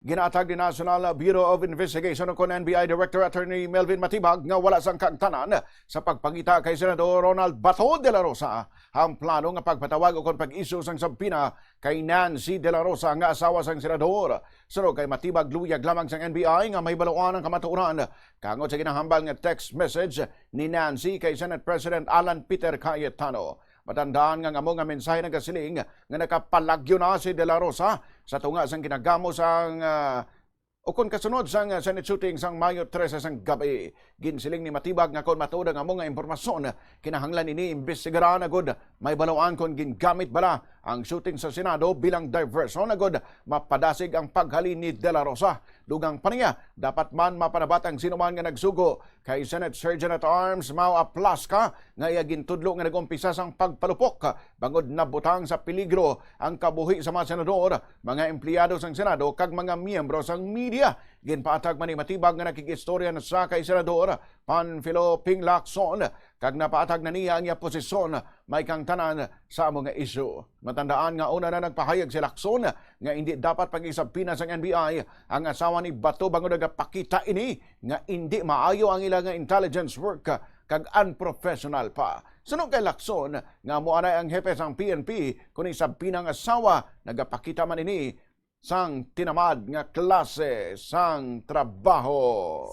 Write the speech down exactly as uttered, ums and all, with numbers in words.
Ginaatag ni National Bureau of Investigation o kon N B I Director Attorney Melvin Matibag nga wala sang kaangtanan sa pagpangita kay Senador Ronald Bato de la Rosa ang plano nga pagpatawag o kon pag-issue sang subpoena kay Nancy de la Rosa nga asawa sang senador. Suno kay Matibag, luyag lamang sang N B I nga mahibaluan ang kamatuoran tungod sa ginahambal nga text message ni Nancy kay Senate President Alan Peter Cayetano. Matandaan nga ang amo nga mensahe nagasiling nga nakapalagyo na si De La Rosa sa tunga sang ginagamo sang, ah, o kon kasunod sang, ah, Senate shooting sang Mayo trese sang gabi. Ginsiling ni Matibag nga kon matuod ang amo nga impormasyon, kinahanglan ini imbestigaran agud mahibaluan kon gingamit bala ang shooting sa Senado bilang diversion agud mapadasig ang paghalin ni De La Rosa. Dugang pa niya, dapat man mapanabat ang sinuman nga nagsugo kay Senate Surgeon at Arms Mau Aplasca nga iya gintudlo nga nag-umpisa sang pagpalupok bangod nabutang sa peligro ang kabuhi sa mga senador, mga empleyado sang Senado, kag mga miyembro sang media. Ginpaatag man ni Matibag nga nakig-istorya na siya kay Senador Panfilo Ping Lacson kag napaatag na niya ang iya posisyon may kaangtanan sa amo nga isyu. Matandaan nga una na nagpahayag si Lacson nga indi dapat pag-isubpoena sang N B I ang asawa ni Bato bangod nagapakita ini nga indi maayo ang ila nga intelligence work kag unprofessional pa. Suno kay Lacson nga amo anay ang hepe sang P N P kon isubpoena ang asawa, nagapakita man ini sang tinamad nga klase sang trabaho.